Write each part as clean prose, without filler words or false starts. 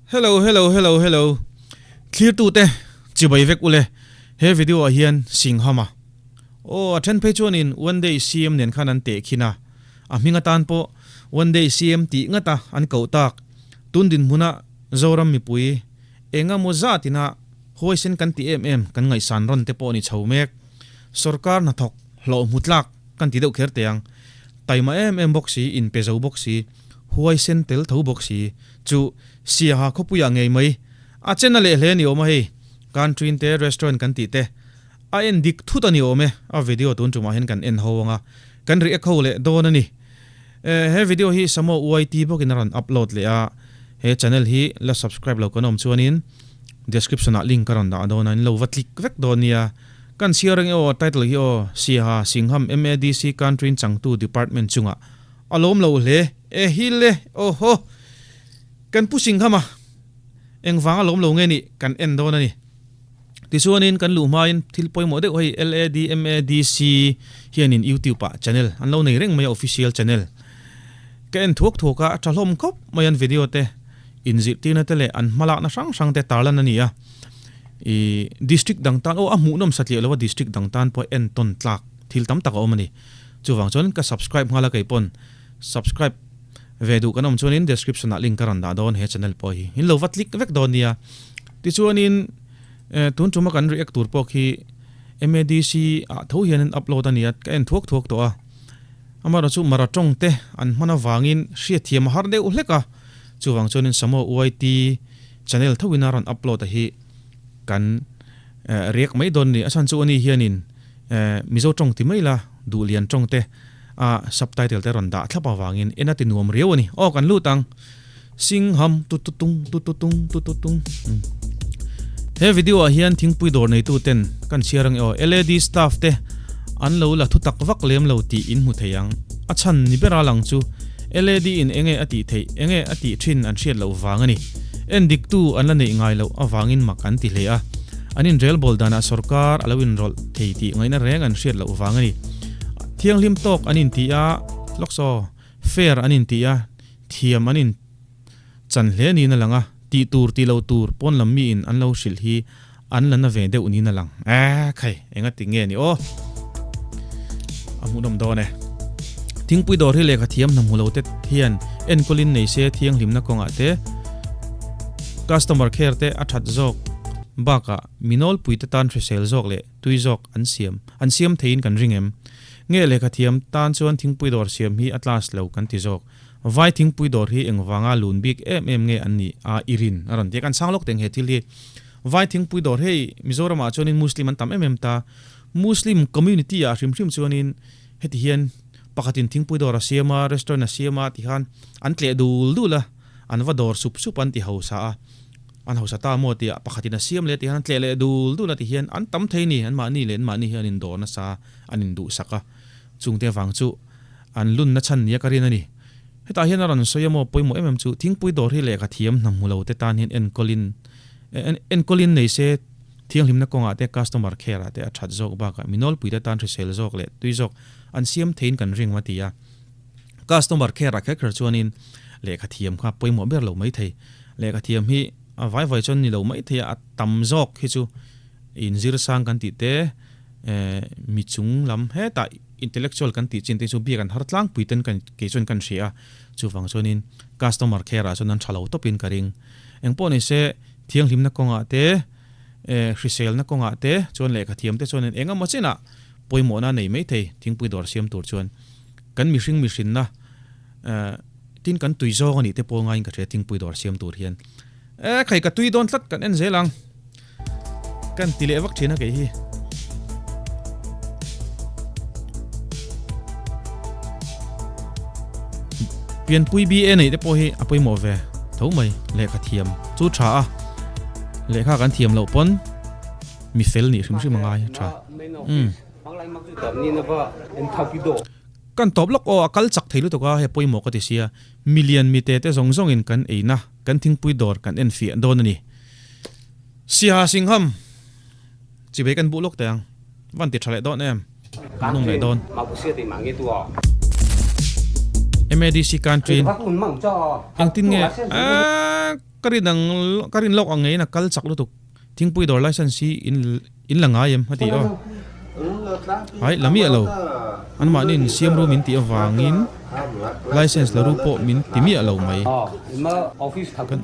Hello hello hello hello Thlirtute chibai vek ule he video ah hian Singhama aw a then phei chuanin One Day CM nen khan an teh khin a a hming atan pawh One Day CM tih ngata an koh tak tun dinhmuna Zoram mipui engemaw zatina huaisen kan ti em em kan ngaihsan rawn te pawh ni chho mek sorkar hnathawk hlawh hmu tlak kan ti deuh kher teh ang taima em em bawk si inpe zo bawk si huaisen tel tho bawk si chu Siaha khawpuiah ngei mai a chen a leh hle ni awm a hei Country te restaurant kan tih te a en dik thut a ni awm e a video tun tumah hian kan en ho anga kan react ho leh dawn a ni he video hi Samo YT bawkin a rawn upload leh a he channel hi la subscribe lo kan awm chuanin description ah link ka rawn dah dawn a in lo va click vek dawn nia kan chhiar reng e aw title hi aw Siaha Singham MADC Country changtu department chungah A lawm lo hle e hi le aw haw. Kan pu Singham a, engvang a lawm lo nge nih kan en dawn a ni. Tichuanin kan luh hmain thil pawimawh deuh hei LAD MADC hianin YouTube ah channel an lo nei reng mai a official channel. Ka en thuak thuak a, a tha hlawm khawp mai an video te inzirhtirna te leh an hmalakna hrang hrang te tarlan a ni a. I district dang tan aw a hmuhnawm satliah lo a district dang tan pawh entawn tlak thil tam tak a awm a ni. Chuvang chuan ka subscribe nghal a kei pawn subscribe ve duh kan awm chuanin description ah link ka rawn dah dawn he channel pawh hi in lo va click vek dawn nia. Tichuanin tun tuma kan react tur pawh khi MADC ah tho hian an upload a nia ka en thuak thuak tawh a. Amaherawh chu mara tawng te an hman avangin hriatthiam a har deuh hlek a. Chuvang chuanin Samo YT channel tho in a rawn upload a hi kan react mai dawn a ni. A chhan chu ani hianin Mizo tawng ti mai la, Duhlian tawng te a subtitle te rawn dah thlap avangin en a ti nuam riau a ni. Aw kan lut ang. Singham tu tu tung tu tu tung tu tu tung. He video ah hian thingpui dawr neitu ten kan chhiar ang e aw. LAD staff te an lo la thu tak vak lem lo tih in hmu thei ang. A chhan ni ber a lang chu LAD in enge a tih theih, enge a tih thin an hriat loh vang a ni. En diktu an la neih ngai loh avangin mak an ti hle a. An inrelbawl danah sorkar a lo inrawlh thei tih ngaihna reng an hriat loh vang a ni. Thianghlim tawk an inti a, lawksaw, fair an inti a, thiam an inchan hle niin a lang a, tih tur tih lo tur pawn lam miin an lo hrilh hi an la na ve deuh niin a lang. Eeh khai, enga ti nge ni aw? A hmuhnawm dawn e. Thingpui dawr hi lehkha thiam hna hmu lo te hian enkawlin nei se thianghlimna kawngah te, customer care te a that zawk bakah mi nawlpui te tan hrisel zawk leh tui zawk an siam an siam theiin kan ring em? Nge lehkha thiam tan chuan thingpui dawr siam hi a class lo kan ti zawk. Vai thingpui dawr hi engvanga lun bik em em nge an nih a i rin a rawn ti a. Kan chhang lawk teng he thil hi. Vai thingpui dawr hei Mizoramah chuanin Muslim an tam em em ta. Muslim community ah hrim hrim chuanin heti hian pakhatin thingpui dawr a siam a, restaurant a siam a ti khan an tleh dul dul a, an va dawr sup sup an ti hausa a, an hausa ta maw tih ah pakhatin a siam leh ti hian an tleh leh dul dul a ti hian an tam thei ni, anmahni leh anmahni hi an indawr nasa a, an induhsak a, chungte avang chu an lunna chhan nia ka rin a ni. Hetah hian a rawn sawi a maw pawimawh em em chu thingpui dawr hi lehkha thiam hna hmu lo te tan hian enkawlin enkawlin nei se thianghlimna kawngah te customer care ah te a that zawk bakah mi nawlpui te tan hrisel zawk leh tui zawk an siam theiin kan ring a ti a. Customer care ah kher kher chuanin lehkha thiam kha pawimawh ber lo mai thei. Lehkha thiam hi a vai vai chuan ni lo mai thei a, a tam zawk hi chu inzir sang kan tih te mi chung lam hetah intellectual kan tih chin te chu biak an har tlangpui ten kan kei chuan kan hria a, chuvang chuanin customer care ah chuan an tha lo tawpin ka ring. Engpawh ni se thianghlimna kawngah te hriselna kawngah te chuan lehkha thiam te chuanin eng emaw chinah pawimawhna a nei maithei thingpui dawr siam tur chuan kan mihring mihrinna tin kan tui zawng a nih te pawh ngaiin ka hria thingpui dawr siam tur hian e khai ka tui dawn tlat kan en zel ang. Kan ti leh vak thin a kei hi. Pianpui BA neih te pawh hi a pawimawh ve tho mai lehkha thiam chu tha a lehkha kan thiam loh pawn mi fel nih hrim hrim a ngai tha umm. Kan tawp lawk aw a kal chak thei lutuk a hei pawimawh ka ti sia milian mite te zawng zawngin kan eina kan thingpui dawr kan enfiah dawn a ni. Siha Singham chivei kan buh lawk teh ang. Van ti tha leh dawn em? Hmuhnawm leh dawn. MADC country in engtin nge? Ka rin ang ka rin lawk ang ngeiin a kal chak lutuk. Thingpui dawr license hi in in la ngai em a ti aw. Ai la miah lo. Anmahni in siam ru min tih avangin license la ru pawh min ti miah lo mai. Kan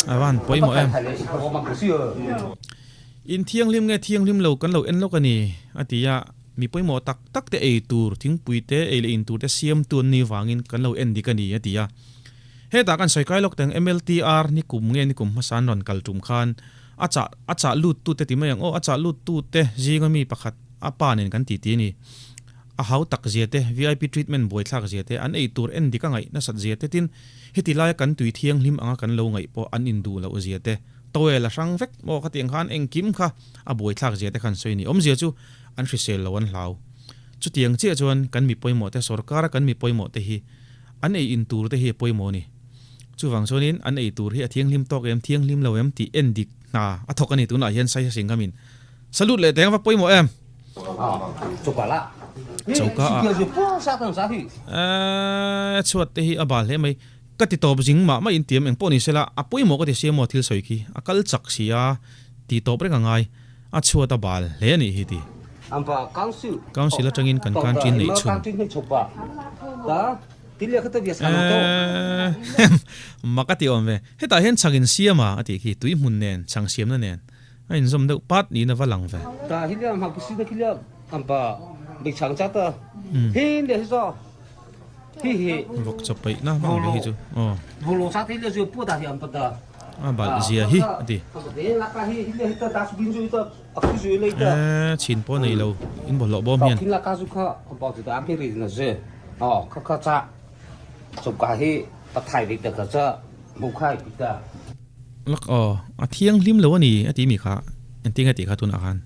A van pawimawh em? In thianghlim nge thianghlim lo kan lo en lawk a ni, a ti a. Mi pawimawh tak tak te ei tur, thingpui te, ei leh in tur te siamtu an nih vangin kan lo en dik a ni, a ti a. Hetah kan sawi kai lawk teng MLTR ni kum nge ni kum hmasa an rawn kal tum khan a chah a chah lut tute ti mai ang aw, a chah lut tute zinga mi pakhat a pa nen kan titi a ni. A hau tak zia te, VIP treatment buaithlak zia te, an ei tur en dik a ngaih nasat zia te tin heti laia kan tui thianghlim anga kan lo ngaih pawh an induh loh zia te, towel a hrang vek maw kha tiang khan engkim kha a buaithlak zia te khan sawi a ni. Awmzia chu an hrisel lo an hlau. Chutiang chiah chuan kan mi pawimawh te, sorkara kan mi pawimawh te hi an ei in tur te hi a pawimawh a ni. Chuvang chuanin an ei tur hi a thianghlim tawk em, thianghlim lo em tih en dik hna a thawk a ni tunah hian Saisa Singhamin Salute leh teng a va pawimawh em? Choka ah chhuat te hi a bal hle mai. Ka ti tawp zing mah mah in tiam eng pawh ni sela a pawimawh ka ti sia maw thil sawi khi a kal chak si a ti tawp reng a ngai a chhuat a bal hle a nih hi ti. Council atangin kan country neih chhun. Eehh mak a ti awm ve. Hetah hian chhang in siam a a tih khi tui hmun nen chhang siamna nen. A inzawm deuh pat niin a va lang ve. Ta hi liam ha si na khi liam am pa big chang cha ta hin le hi zo hi hi vok chaw paih na mang ve hi chu aw volo cha thi le ju pu da hi am pa da a bal zia hi a ti eh chin pawh nei lo in bawlhhlawh bawm hian la ka zu kha ba ju da am hi ri na je aw kha kha cha chop ka hi pa thai vi ta kha cha mu khai pi ta Lak aw, a thianghlim lo a ni a ti mi kha, engtin nge tih kha tunah khan.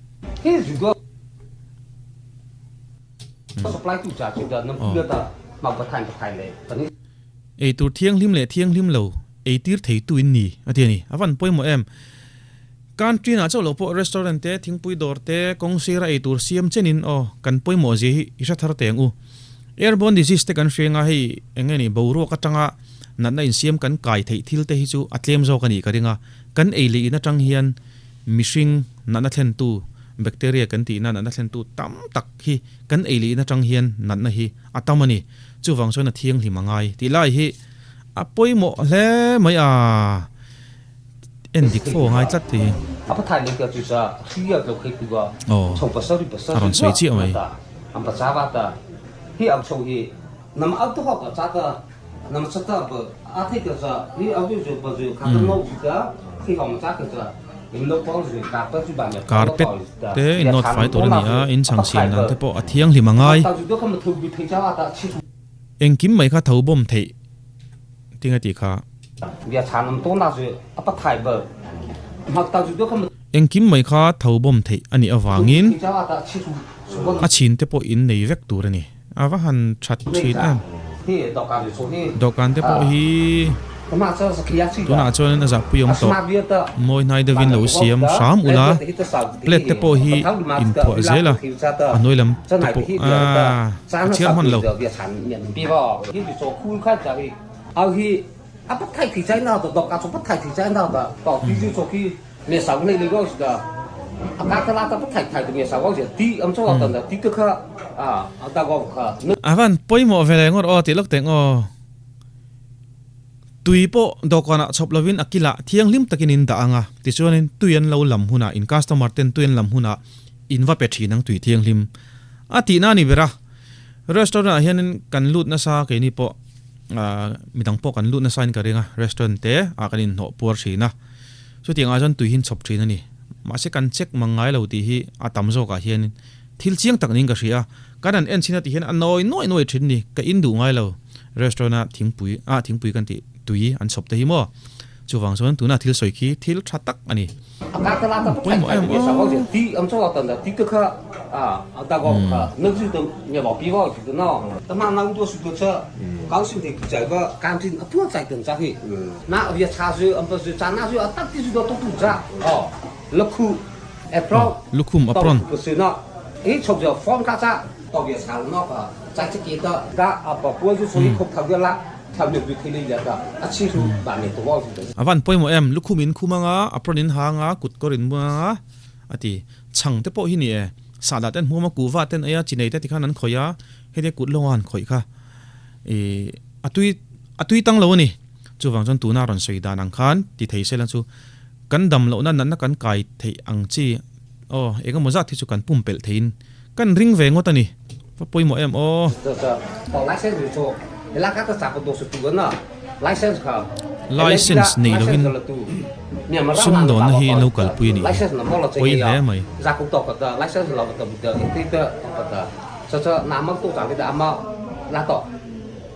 Ei tur thianghlim leh thianghlim lo ei tir thei tu in ni a ti a ni. A van pawimawh em? Canteen ah chauh lo pawh restaurant te, thingpui dawr te, kawng sira ei tur siam chenin aw kan pawimawh zia hi i hre thar teh ang u. Airborne disease te kan hria nga hei eng nge ni boruak atanga Natna insiam kan kai theih thil te hi chu a tlem zawk a nih ka ring a, kan ei leh in atang hian mihring natna thlentu, bacteria kan tihna natna thlentu tam tak hi kan ei leh in atang hian natna hi a tam a ni. Chuvang chuan a thianghlim a ngai tih lai hi a pawimawh hle mai a, en dik fo a ngai tlat tih hi. Aw, a rawn sawi chiah mai. Carpet te in nawt fai tur a ni a, in chhang siam dan te pawh a thianghlim a ngai. Engkim mai kha tho bawm theih ting a tih kha. Engkim mai kha tho bawm theih a nih avangin a chhin te pawh in nei vek tur a ni. A va han that thin em. Dawhkan te pawh hi tunah chuan a zahpui awm tawh. Mawi hnai deuhin lo siam hram ula, plate te pawh hi inphuah zel a, a hnuai lam te pawh aaa a chhiar hman lo. A van pawimawh ve leh ngawt aw tih lawk teh aw. Tui pawh dawhkanah chhawp lovin a kilah thianghlim takin in dah ang a, tichuanin tui an lo lam hunah in customer ten tui an lam hunah in va pe thin ang tui thianghlim a tihna a ni ber a. Restaurant ah hianin kan lut nasa keini pawh midang pawh kan lut nasa in ka ring a, restaurant te ah kan inhnawh puar thin a. Chutiang ah chuan tui hi an chhawp thin a ni. Mahse kan check mang ngai lo tih hi a tam zawkah hian thil chiang tak niin ka hria a. Kan han en chhin a tih hian a nawi nuai nuai thin a ni. Ka in duh ngai lo. Restaurant a thingpui ah thingpui kan tih tui an chhawp te hi maw. Chuvang chuan tuna thil sawi khi thil tha tak a ni. Pawimawh em aw. Lukhum apron. A van pawimawh em? Lukhum in khum anga, apron in ha anga, kut kawr in bung anga a ti. Chhang te pawh hi ni e. Sahdah ten hmuam a, kuhva ten ei a, chinei te tikhan an khawih a, hetia kut lawnga han khawih kha ih a tui a tui tang lo a ni. Chuvang chuan tuna rawn sawi dan ang khan ti thei sela chu kan dam lohna natna kan kai theih ang chi aw eng emaw zat hi chu kan pumpelh theiin kan ring ve ngawt a ni. Va pawimawh em aw. License nei lovin sumdawnna hi an lo kalpui a nih hi. Pawi hle mai.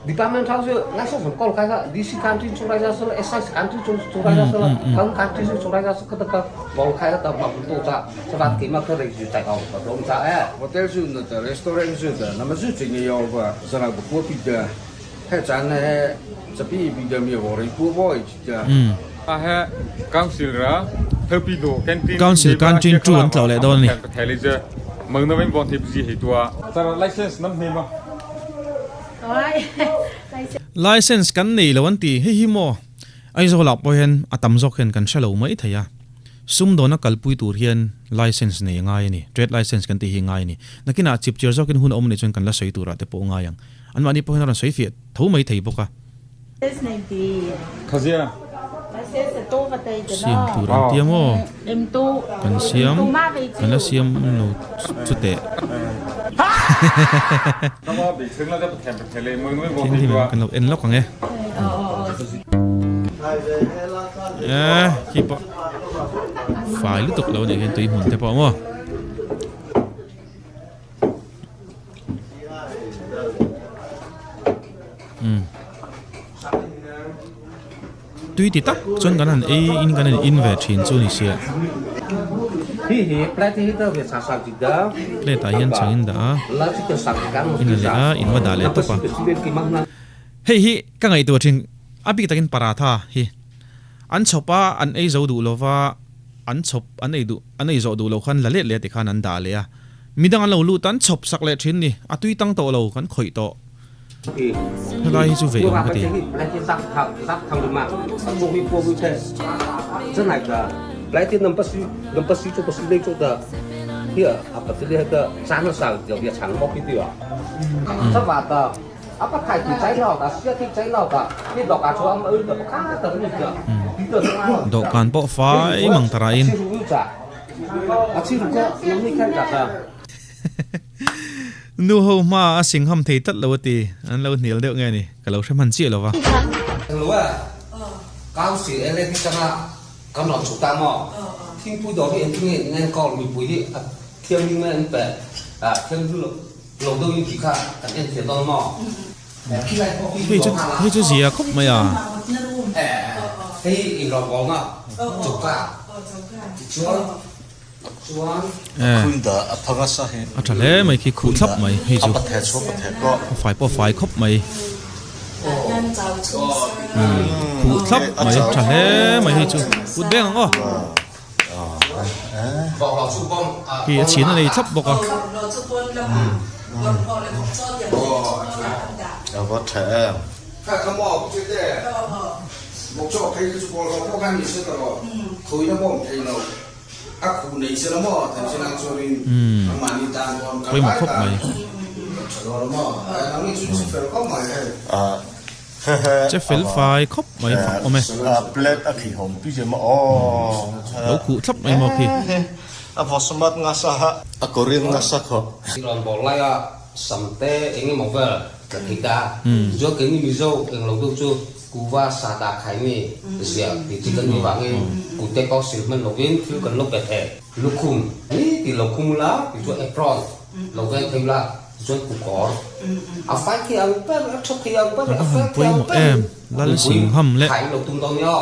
Department thau chu license an kawl kai kha DC country chung rai za sala SI country chung chung rai za sala kan country chu chung rai za kha ta bol khai ta ma tu cha cha ki ma kha rei ju chai au ka dom cha e hotel chu na ta restaurant chu ta na ma chu chi nge yo ba zara bu ko pi da he chan na he chapi bi da mi wo rei pu bo chi cha a he council ra thirpi do canteen Council canteen tu an tlo leh dawn a ni. Mang na bon thei ji hei tua chara license nam nei ma. License kan nei lo an ti, hei hi maw Aizawlah pawh hian a tam zawk hian kan hre lo mai thei a, sumdawna kalpui tur hian license nei a ngai a ni, trade license kan tih hi a ngai a ni. Nakinah chipchiar zawkin hun a awm anih chuan kan la sawi turah te pawh a ngai ang. Anmahni pawh hian a rawn sawi fiah tho mai thei bawk a. Siam tur an tia maw? Kan siam, kan la siam lo chuteh. Thianghlim em kan lo en lawk ang e. Eh, khi pawh fai lutuk lo nih hian tui hmun te pawh maw. Tui ti tak chuan kan han ei in kan han in ve thin chu ni sia. Plate ah hian chhang in dah a, in la leh a, in va dah leh tawp a. Hei hi ka ngaihtuah thin a bik takin paratha hi an chhawp a, an ei zo duh lova, an chhawp an ei duh an ei zawh duh loh khan la let leh tikhan an dah leh a. Midang an lo lut a, an chhawp sak leh thin ni, a tui tang tawh lo kan khawih tawh. Helai hi chu ve awm ka ti. Dawhkan pawh fai mang ta rahin. Nu ho hma a singham thei tlat lo a ti, an lo hnial deuh nge ni, ka lo hre hman chiah lo va. Hei chu hei chu zia khawp mai a. A tha hle mai khi khuh thlap mai hei chu a fai pawh a fai khawp mai khuh thlap mai tha hle mai hei chu kut beng ang aw khi a chhin a nei thlap bawk a. Pawimawh khawp mai. Che fel fai khawp mai fak awm e. Lo khuh thlap mai maw khi. Kuva sa dah khai mi ziah ti chi kan nih vangin kute pawh sil hman lovin thil kan lo pe thei. Lukhum ni ti lo khum ula ti chuan apron lo veng thei ula ti chuan kukawr a fai thei ang ber a tha thei ang ber a fel thei ang ber mipui khai lo tum dawn nia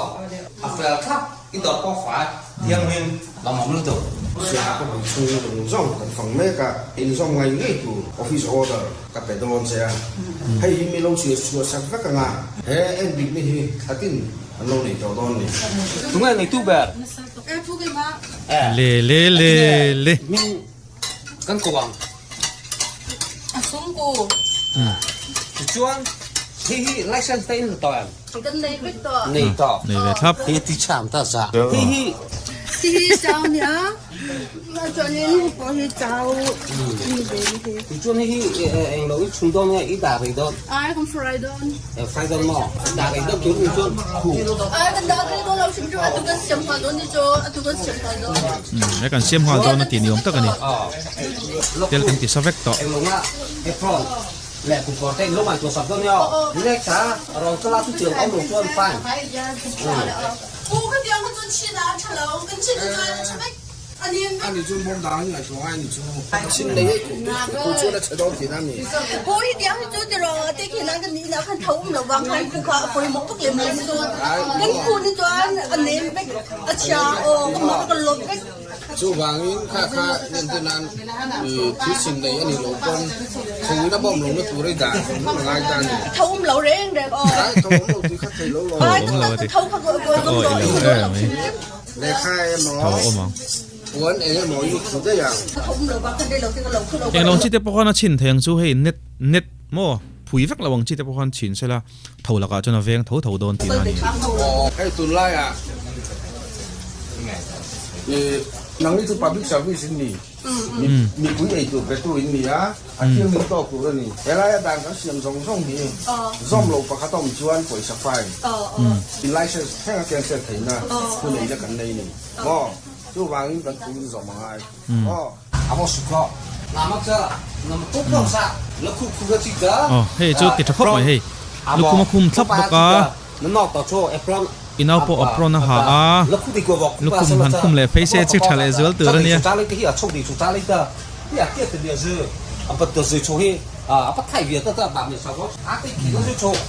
a fel thlap. I dawr pawh fai thianghlim lawmawm lutuk. Siaha ka bul chhung zawng zawng kan fang mek a, inzawm ngai ngei tur office order ka pe dawn che a, hei hi mi lo chhiar chhuah sak vek ang a, he endikna hi thlatin an lo nei tawh dawn ni. Tunge neitu ber? Le le le le. Hming kan ko ang. Tichuan hei hi license te in la tawh em? Kan nei vek tawh. Nei tawh. Nei ve thlap. Hei ti cham ta za. Hei hi. Hi hi chau nia. Chuanin hei pawh hi chau ni ve ni hi. Tichuan hei hi eng lo i chhum dawn nge i dah rei dawn? Ai kan fry dawn. Fry dawn maw? Dah rei dawn tur ni chuan khu. Ai kan dah rei dawn lo hrim hrim a tu kan siam nghal dawn ni chu a tu kan siam nghal dawn. He kan siam nghal dawn a tih ni awm tak a ni. Tel kan ti sa vek tawh. Eng lo nga apron leh kutbawr te in lo ngaihtuah sak dawn nia aw. Next a rawn kal a chu tiang awm lo chuan fine. Pu ka tiang kha chuan chhin a tha lo kan chhin chu chuan a tha vek a ni. Ani chu hmawm dang in ngaihtuah ngai ni chu. Chhin nei ei ku chuan a chhe dawn thin a ni. Pu hi tiang hi chu tiraw te khi nan kan inah khan tho awm lo vang khan khu kha a pawimawh vak lem lo ni chuan kan khu ni chuan a nem vek a chhia aw ka mah ka lawt vek. Chuvangin kha kha entir nan thil chhin nei a nih loh pawn thawngin a bawm lohna tur i dah zawng zawng a ngai ta a ni. Tho awm lo reng reng aw. Ai tho awm lo tih kha thei lo lo. Ai tak tak tho kha kawi zawng zawng i tho lo hrim hrim. Lehkha emaw puan eng emaw i khu daih ang. Tho awm lo vang kha rei lo te ka lo khu lo. Englo chi te pawh khan a chhin thei ang chu hei net net maw phui vek lo ang chi te pawh khan chhin sela tho lakah chuan a veng tho tho dawn tihna a ni. Hei tunlaiah nang hi chu public service in ni, mipui eitur petu in ni a, a thianghlim tawk tur a ni. Helaia dan kan siam zawng zawng hi zawm lo pakhat a awm chuan pawisa fine, in license thleng a cancel theihna hun eina kan nei ni maw? Chuvangin kan thu in zawm a ngai maw? Aw hei chu ti tha khawp mai hei lukhum a khum thlap bawk a i nau pawh apron a ha a lukhum han khum leh phei se chu tha leh zual tur a nia.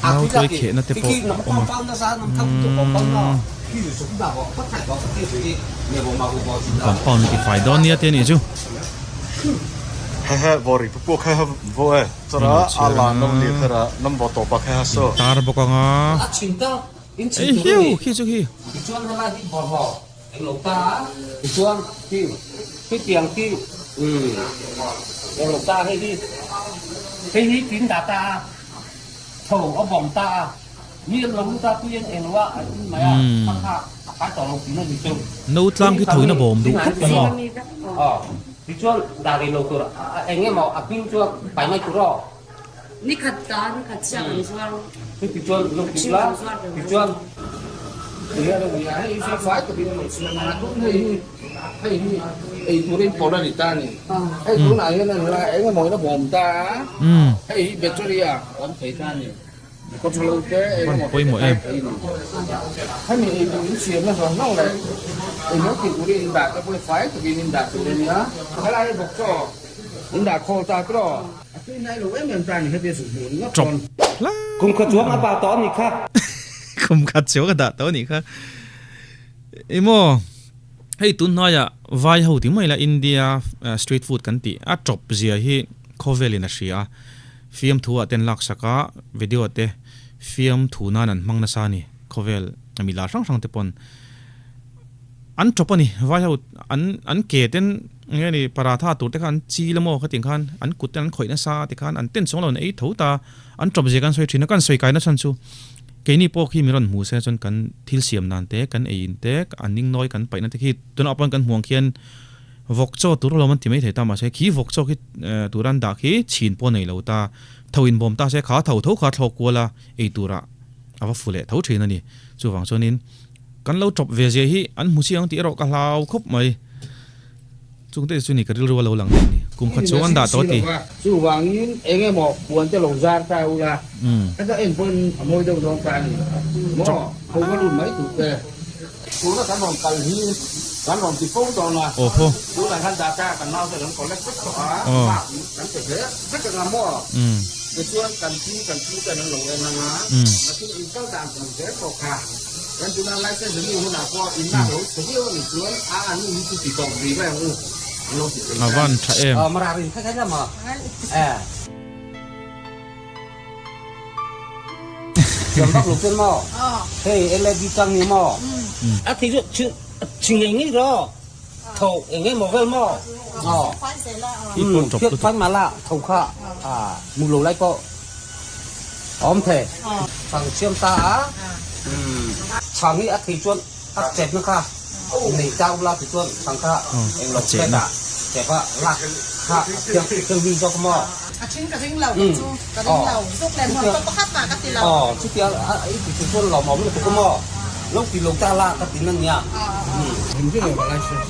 Nau tuai khehna te pawh a awm a umm compound a ti fai dawn nia te a nih chu. Intar bawk ang a ei hiu khi chu khi. Eng lo ta a, tichuan khi khitiang khi umm eng lo ta hei hi hei hi tin dah ta a, tho a bawm ta a, mi an lo lut a tui an eng lo a an in mai a, a kha a fai tawh lo tih na ni chu. No tlang khi thoin a bawm duh khawp mai maw? Aw, tichuan dah rih lo tur a eng emaw a hming chuan pai mai tur aw. Ni khat ta, ni khat chiah kan zuar. Tichuan lo ti la, tichuan hei hi fai takin a siam a, tun hei hi hei hi ei turin pawlh a ni ta a ni. Hei tunah hian a la eng emaw in a bawm ta a, hei hi battery a awm thei ta a ni. Kawthalo te eng emaw te kai thei a ni. Hemi ei tur in siamna zawng zawng leh ei lo tih turin in dah te pawh hi fai takin in dah tur a nia. Helai hi bawk chaw in dah khawl ta tawh. A tui nai lo em em ta ni hetia chu hmuh ringawt Chawp pawn. hla. Kum khat chuang a dah tawh a nih kha. Kum khat chuang a dah tawh a nih kha. Emaw hei tun hnuaiah vai ho ti mai la India street food kan tih a chawp zia hi khawvel in a hria a. Fiamthu ah ten lak sak a video te fiamthu nan an hmang nasa a ni khawvel mi lar hrang hrang te pawn. An chawp a ni, vai ho an an ke ten nge ni paratha tur te kha an chil a maw khatin khan an kut ten an khawih nasa ti khan an ten chawng lo an ei tho ta, an chawp zia kan sawi thin a, kan sawi kai na chhan chu keini pawh khi mi rawn hmu se chuan kan thil siam nan te kan ei in te an ning nawi kan paih na te khi tunah pawh kan hmuh ang khian vawk chaw tur alawm an ti mai thei ta mahse khi vawk chaw khi tura an dah khi chhin pawh nei lo ta, tho inbawm ta se kha tho tho kha thlawk kual a ei turah a va fu leh tho thin a ni, chuvang chuanin. Kan lo chawp ve zia hi an hmu chiang tih erawh ka hlau khawp mai. Chungte chu ni ka rilru a lo lang daih a ni. Kum khat chhung an dah tawh a ti. Chuvangin eng emaw puan te lo zar ta ula, heta en pawhin a mawi deuh dawn ta a ni maw? Tho va lut mai tur te. Tuna kan rawn kal hi kan rawn ti fo dawn a, tunah khan data kan naute kan collect vek tawh a, mark kan pe hle vek ang a maw? Tichuan kan pi kan pu ten an lo en ang a, nakin inkal dan tur zel pawh kha. A van tha em.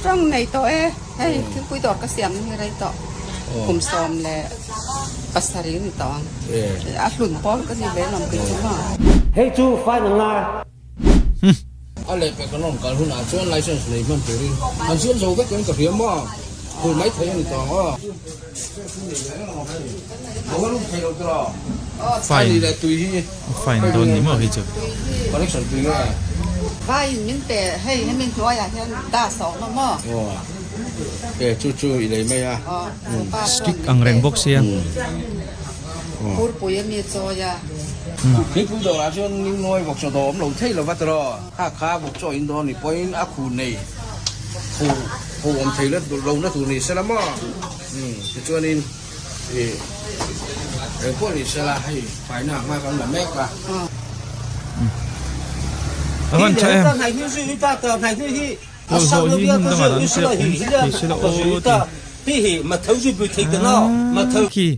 Tawng nei tawh e, hei thingpui dawr ka siam hi rei tawh kum 17 a ni tawh ang, a hlun pawl ka ni ve lawm kei chu maw. Hei chu fine anga. A lehpek an rawn kal hunah chuan license nei hman turin an siam zo vek in ka hria maw? Phur mai thei a ni tawh ang aw. Fine fine dawn ni maw hei chu. Vaiin min pe hei hemi hnuaiah hian das a awm a maw? Stick ang reng bawk sia. Phurpui a mi chawi a. Thingpui dawrah chuan Ningnawi vawkchaw dawr awm lo thei lova tiraw? Kha kha vawkchaw in dawn ni pawhin a khu nei khu khu awm thei lo na tur ni sela maw? Umm tichuanin ih eng pawh ni sela hei faina hma kan la mek a. A van tha em? Bawlhhlawh hi hmun dangah an se awm thei sela aw ti. Khi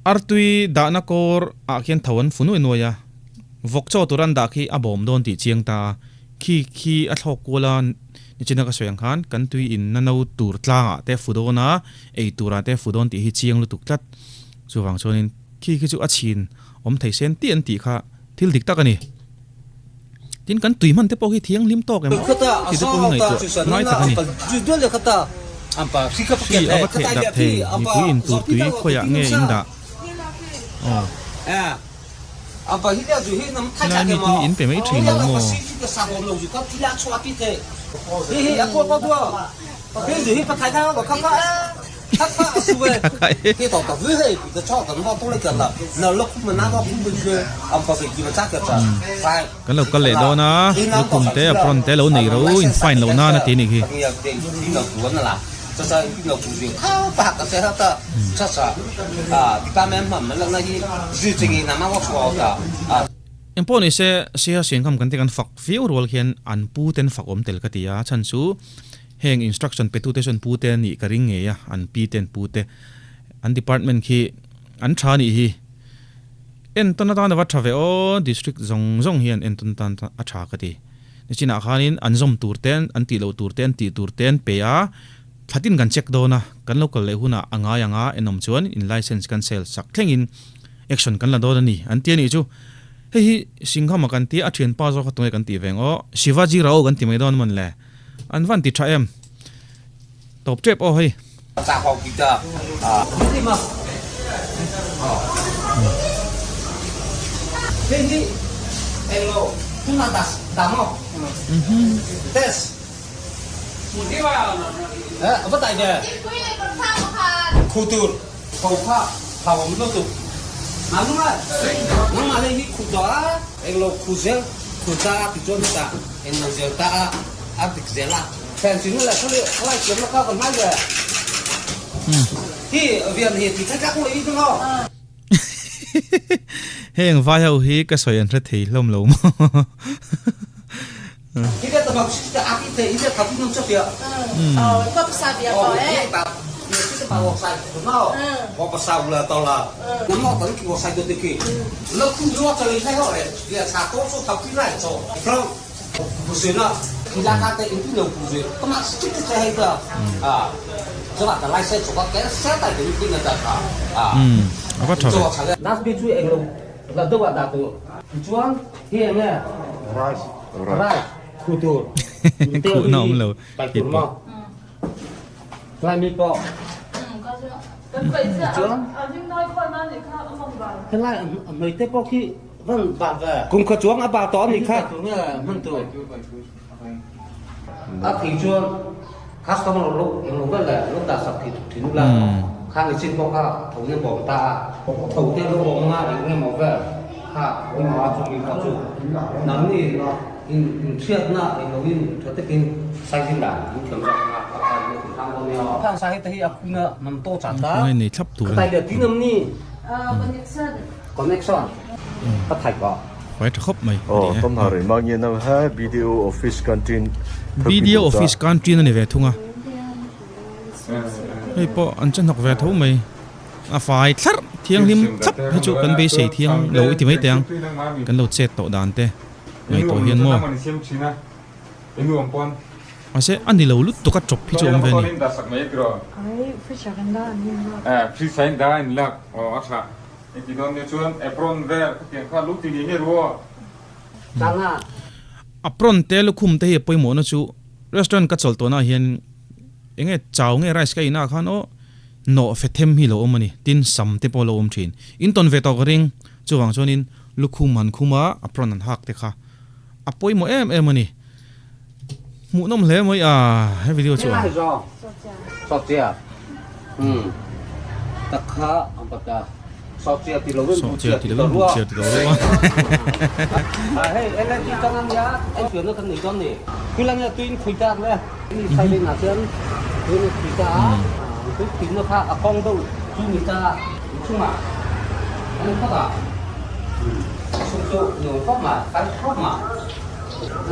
artui dahna kawr ah khian tho an fu nuai nuai a, vawk chaw tur an dah khi a bawm dawn tih chiang ta a, khi khi a thlawk kual a nichina ka sawi ang khan kan tui in na no tur tlangah te fu dawn a, ei turah te fu dawn tih hi chiang lutuk tlat. Chuvang chuanin khi khi chu a chhin awm thei sen tih an tih kha thil dik tak a ni. Tin kan tui hman te pawh hi thianghlim tawk em aw tih te pawh hi ngaihtuah ngai tak a ni. Hri a va theh darh thei mipui in tur tui khawiah nge in dah aw. Helai mi te hi in pe mai thin lo maw? Kan lo kal leh dawn a, lukhum te apron te lo nei ro in fine loh nan a ti a nih khi. Engpawh ni se, Siha Singham kan ti kan fak viau rual khian an pu ten fak awm tel ka ti a, chhan chu Heng instruction petute chu an pute a nih ka ring ngei a, an pi te an pute, an department khi an tha a nih hi. Entawn atan a va tha ve aw, district zawng zawng hian entawn atan a tha ka ti. Nichinah khanin an zawm tur te, an tih loh tur te, an tih tur te an pe a, thlatin kan check dawn a, kan lo kal leh hunah a ngai ang a, enawm chuan in license cancel sak thlengin action kan la dawn a ni an ti a nih chu. Hei hi Singham a kan tia, a thianpa zawk a tunge kan tih ve ang aw, Shivaji Rao kan ti mai dawn mawn le. An van ti tha em? Tawp tep aw hei. Heng vai ho hi ka sawi an hre thei hlawm lo maw. A va tha ve. Khuhna awm lo tih pawh. Kum kha chuang a ba tawh a nih kha. A thei chuan customer lo eng lo vel leh lo dah sak thei tuk thin ula khang i chin pawh kha tho in a bawm ta a, tho te lo bawm anga eng emaw vel kha pawimawh a chumi kha chu nangni in inhriatna eng lo in tha takin sizing dan in thiam zawk anga a kha in a ti hlang dawn nia. Khang sa hi te hi a khun a nam to chat a, ka tai leh tin awm ni? Connection. Connection ka thai pah. Fai tha khawp mai a ni e. Tom har rih mang in a he BDO office canteen BDO office canteen a ni ve thung a. Hei pawh an che hnawk ve tho mai. A fai thlarh thianghlim thlap hi chu kan beisei thiang lo i ti mai teh ang. Kan lo chet tawh dan te ngaihtuah hian maw. Mahse a ni lo lutuk a chawp hi chu awm ve a ni. Apron te lukhum te hi a pawimawhna chu restaurant ka chawlh tawhnaah hian eng nge chau nge rice ka inah khan aw nawh fe them hi lo awm a ni. Tin sam te pawh a lo awm thin. In tawn ve tawh ka ring. Chuvang chuanin lukhum han khum a apron han hak te kha a pawimawh em em a ni. Hmuhnawm hle mai a he video chu a. Sawhchiar ti lovin buhchiar ti lo reuh a.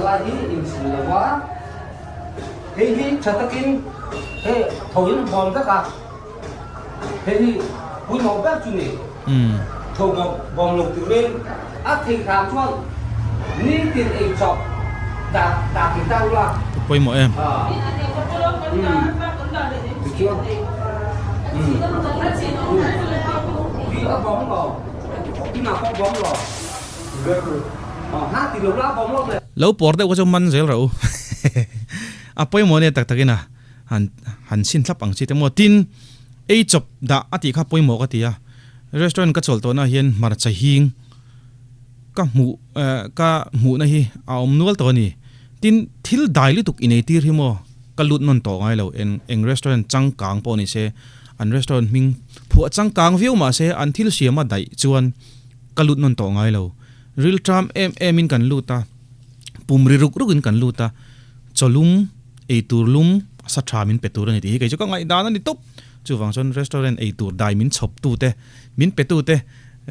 Lai hi inchhin lo a, hei hi tha takin hei tho in bawm vek a, hei hi pawimawh ber chu ni. Tho bawm lo turin a thei hram chuan nitin ei chawp dah dah thei ta ula. Pawimawh em? Tichuan hi a bawm lo, tunah pawh bawm lo. Lo pawr deuh kha chu man zel rawh u. A pawimawh ania tak takin a han han chhin thlap ang chi te maw. Tin, ei chawp dah a tih kha pawimawh ka ti a. Restaurant ka chawlh tawhna hian hmarcha hing ka hmuh ka hmuhna hi a awm nual tawh a ni. Tin, thil dai lutuk inei tir hi maw ka lut nawn tawh ngai lo. Eng eng restaurant changkang pawh ni se, an restaurant hming phuah changkang viau mah se an thil siam a daih chuan Ka lut nawn tawh ngai lo. Ril tram em em in kan lut a, pum ri ruk ruk in kan lut a, chaw lum, ei tur lum, sa tha min pe tur a ni tih hi kei chu ka ngaihdan a ni tawp. Chuvang chuan restaurant ei tur dai min chhawp tu te, min pe tu te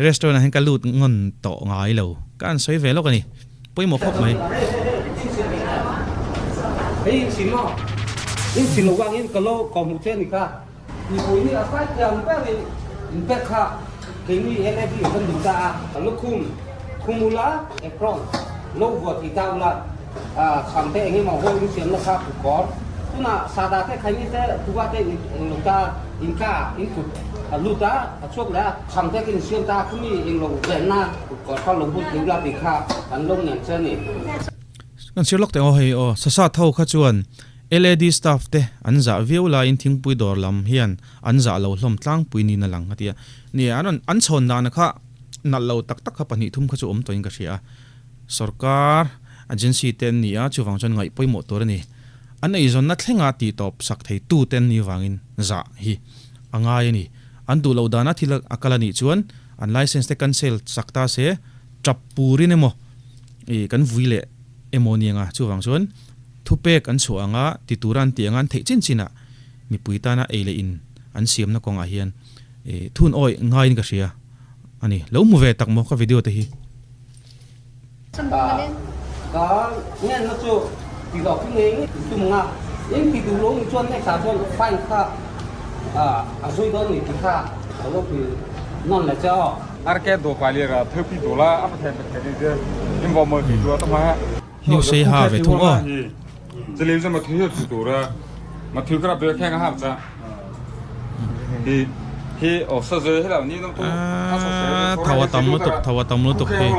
restaurant ah hian ka lut ngawn tawh ngai lo. Ka han sawi ve lawk a ni. Pawimawh khawp mai. Hei inchhin maw? Inchhin lo vangin ka lo kawhhmuh che a ni kha. Mipui nih a fai thiam ber in inpek kha keini LAD kan duh ta a, ka lukhum khum ula apron lo vuah thei ta ula, chhang te eng emaw haw in siamna kha kut kawr tunah sahdah te khaini te kuva te eng lo ta in ka in kut a lut a a chhuak leh a, chhang te kan insiam ta khumi eng lo venna kut kawr kha lo bun thei ula tih kha kan lo ngen che a ni. Kan sir lawk teh aw hei aw, sasa tho kha chuan LAD staff te an zah viau laiin thingpui dawr lam hian an zah lo hlawm tlangpui niin a lang a ti a. Ni a, an rawn an chhawn dana kha nalh lo tak tak kha pahnih thum kha chu awm tawhin ka hria a. Sorkar agency te an ni a, chuvang chuan ngaih pawimawh tur a ni. An eizawnna thlenga tihtawp sak thei tu te an nih vangin zah hi a ngai a ni. An duh loh dana thil a kal a nih chuan an license te cancel sak ta se tap purin emaw ih kan vui leh emaw ni anga chuvang chuan Thupek an chhuah anga ti tura an tih anga an theih chin chinah mipui tana ei leh in an siamna kawngah hian thun awih ngaiin ka hria a ni. Lo hmu ve tak maw ka video te hi. Ka ngenna chu ti lo khi ngei ngei tum anga in ti duh lo ni chuan next ah chuan fine kha a zui dawn ni tih kha ka lo ti nawn leh che aw. Arke do pa le ra theupi do la a pathen pathen ni je in bo mo ti tu ta ma. New sei ha ve thung aw. Aaa tho a tam lutuk tho a tam lutuk hi.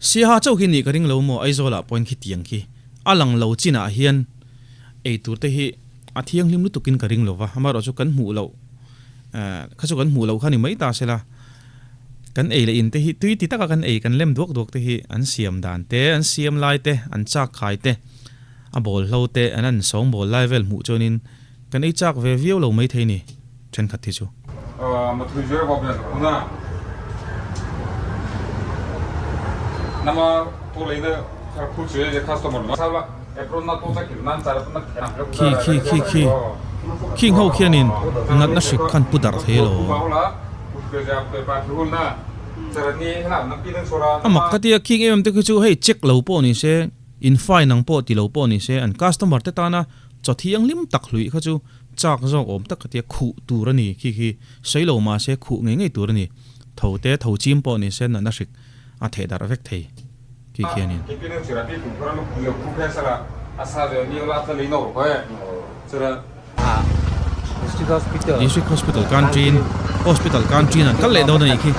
Siaha chauh khi nih ka ring lo maw Aizawl ah pawhin khitiang khi a lang lo chin ah hian ei tur te hi a thianghlim lutuk in ka ring lo va amaherawhchu kan hmuh loh kha chu kan hmuh loh kha ni mai ta sela. Kan ei leh in te hi tui ti taka kan ei kan lem duak duak te hi an siam dan te, an siam lai te, an chak khai te, a bawl hlo te, an an sawng bawl lai vel hmuh chuanin kan ei chak ve viau lo maithei ni thenkhat hi chu. Khi khi khi khi khing ho khianin natna hrik khan pu darh thei lo. A mak ka tia khing em em te khi chu hei check lo pawh ni se, in fine ang pawh ti lo pawh ni se an customer te tana chaw thianghlim tak hluih kha chu chak zawk awm tak ka tia khuh tur a ni khi khi sawi lo mahse khuh ngei ngei tur a ni. Tho te tho chim pawh ni se natna hrik a theh darh vek thei. Khi khianin. District Hospital Canteen Hospital Canteen an kal leh dawn a nih khi.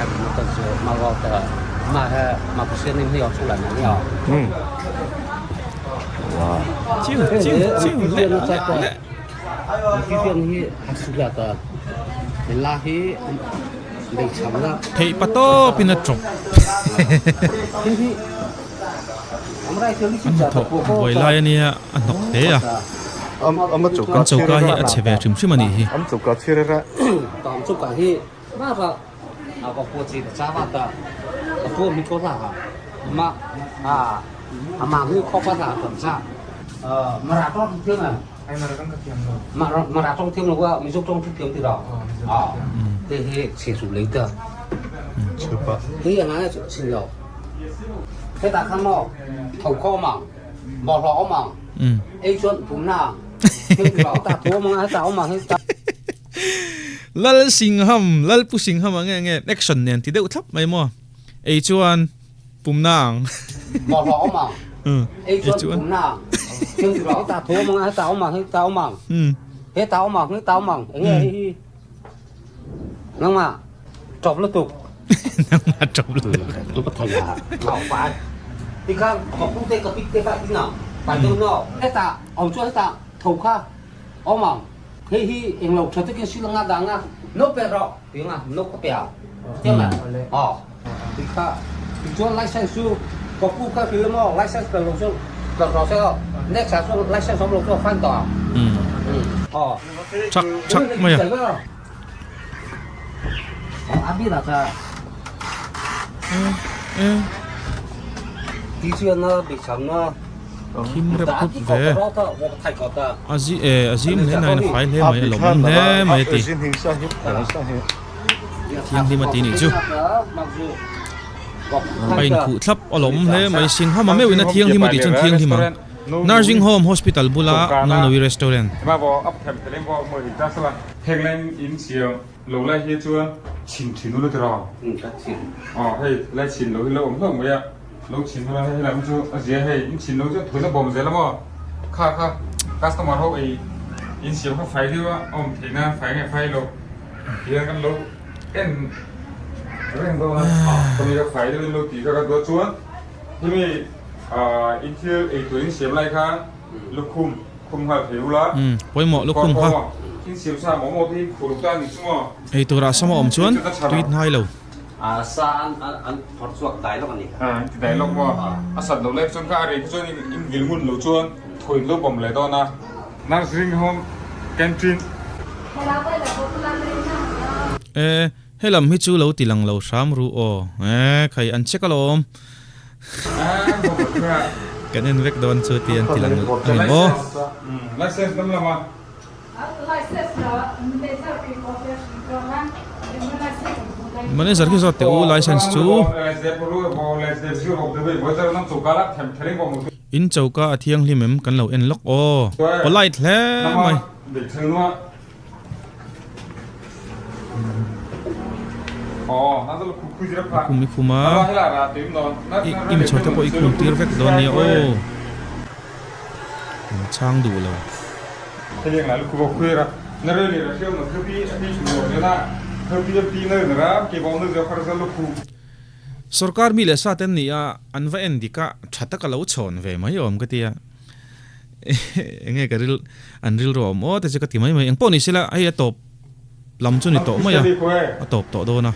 Chiu chiu chiu leh leh leh. Theih pa tawpin a tawp. An hnathawk buai lai a nia a hnawk hle a. Kan choka hi a chhe ve hrim hrim a nih hi. Mara tawng thiam lo a Mizo tawng thu thiam ti lo te hi chhe su lei ta hi anga na chin lo he ta khan mo tho kho mang bo lo mang ei chuan pum na thiam ti lo ta tho mang ta mang he ta Lal Singham Lal Pu Singham ang nge nge action nen ti deuh thlap mai maw ei chuan Pum na ang. Ei chuan pum na ang. Ta tho mang he ta mang he ta mang. He ta mang he ta mang. Enge hi hi. Nang ma chop lu tuk. Nang ma chop lu tuk. Tu pa thai ya. Ngau pa. Ti kha ko pu te ka pik te pa ti na. Pa tu no. He ta ong chu he ta tho kha. Ong mang. He hi eng lo tha te kin silanga danga. No pe ro. Ti nga no ka pe a. Ti ma. Oh. Ti kha tichuan license chu ka pu kha hrilh emaw license pe lo chu pe rawh se aw next ah chuan license awm lo chu a fine tawh ang aw Chak chak mai a. A bik ah cha ti chuan na bih cham na Khim rep khup ve. A zi eh a zim hle nain a fai hle mai a lawmawm hle mai a ti. Thianghlim a ti nih chu. A inkhuh thlap a lawm hle mai. Singhama meuhin a thianghlim a tih chuan thianghlim ang. Nursing Home Hospital bula Nonowi Restaurant. Hian kan lo en reng dawn a, kawmi ka fai deuhin lo tih kha ka duat chuan hemi in thil ei tur in siam lai khan lukhum khum nghal thei ula. Pawimawh lukhum kha. In siam sa maw maw te hi khur ta ni chu maw. Ei turah sama awm chuan tui hnai lo. Sa an phawrh chhuak dai lawk a ni. An ti dai lawk maw. A sat loh lai chuan kha a rei kha chuan in vil ngun lo chuan thawi lo bawm leh dawn a. Nursing home canteen. E, helam hi chu lo ti lang lo hram ru aw. E, khai an check alawm. Kan en vek dawn chu ti an ti lang a ni maw. License dam lama. Manager khi zawt teh u license chu. In choka a thianghlim em kan lo en lawk aw. Polite hle mai. Khum i khum a, i mi chhawr te pawh i khum tir vek dawn nia aw. Min chhang duh lo. Sorkar mi leh sa te an ni a, an va en dik a, tha taka lo chhawn ve mai awm ka ti a. Enge ka ril an rilru a awm aw te chu ka ti mai mai. Engpawh ni sela hei a tawp lam chu ni tawh mai a, a tawp tawh dawn a.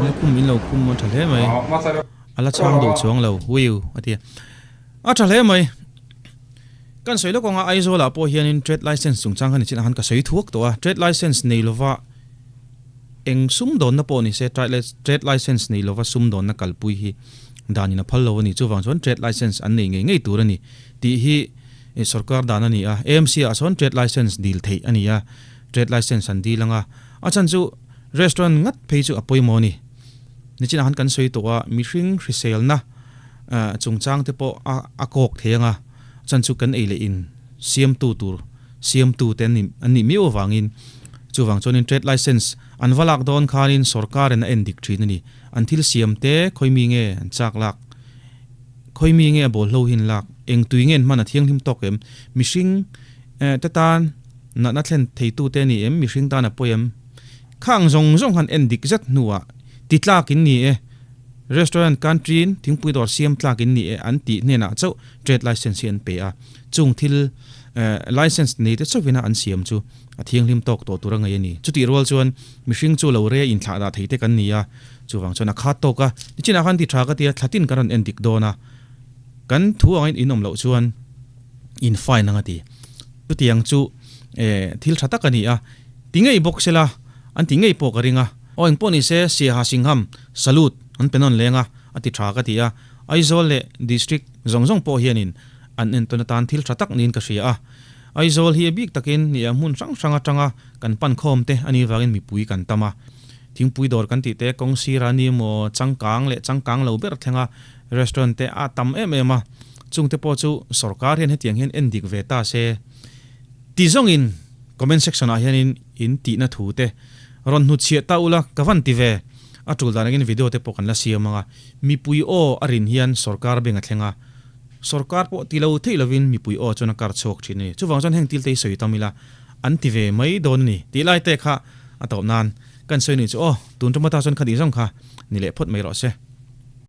Lukhum in lo khum a tha hle mai, a la chhang duh chuang lo, wiu a ti a, a tha hle mai. Kan sawi lawk anga Aizawl ah pawh hianin trade license chungchang kha ni chin ah khan ka sawi thuak tawh a, trade license nei lova eng sumdawnna pawh ni se trade license nei lova sumdawnna kalpui hi dan in a phal lo a ni. Chuvang chuan trade license an nei ngei ngei tur a ni tih hi sorkar dan a ni a, AMC ah sawn trade license dil theih a ni a, trade license an dil anga a chhan chu restaurant ngat phei chu a pawimawh a ni. Nichinah khan kan sawi tawh a, mihring hriselna chungchang te pawh a kawk thei anga chan chu kan ei leh in siamtu tur siamtu te an nih miau avangin chuvang chuanin trade license an va lak dawn khanin sorkarin a en dik thin a ni. An thil siam te khawi mi nge an chak lak, khawi mi nge a bawlhlo hin lak, eng tui nge an hman a thianghlim tawk em, mihring te tan natna thlen theitu te a ni em, mihring tan a pawi em, khang zawng zawng han en dik zet hnuah ti tlak in ni e. Restaurant canteen thingpui dawr siam tlak in ni e an tih hnenah chauh trade license hi an pe a, chung thil license nei te chauhina an siam chu a thianghlim tawk tawh tur a ngaih a ni. Chutih rual chuan mihring chu lo re inthlah dah thei te kan ni a, chuvang chuan a khat tawk a, nichinah khan ti tha ka ti a, thlatin kan rawn en dik dawn a, kan thu angin in awm loh chuan in fine ang a ti. Chutiang chu thil tha tak a ni a, ti ngei bawk sela an ti ngei pawh ka ring a. Aw engpawh ni se Siaha Singham salute an pe nawn leng a, a ti tha ka ti a. Aizawl leh District zawng zawng pawh hianin an entawn atan thil tha tak niin ka hria a. Aizawl hi a bik takin ni a hmun hrang hrang atanga kan pan khawm te a nih vangin mipui kan tam a. Thingpui dawr kan tih te kawng sira ni emaw changkang leh changkang lo ber thlenga restaurant te a tam em em a. Chungte pawh chu sorkar hian hetiang hian en dik ve ta se ti zawngin comment section ah hianin in tihna thu te Rawn hnutchhiah ta ula ka van ti ve. A tul dan angin video te pawh kan la siam ang a, mipui aw a rin hian sorkar beng a thleng a, sorkar pawh ti lo theih lovin mipui aw chuan a kar chhuak thin a ni. Chuvang chuan heng til te hi sawi tam ila an ti ve mai dawn a ni tih lai te kha a tawp nan kan sawi ni chu aw, tun tum ata chuan kha tih zawng kha ni leh phawt mai rawh se.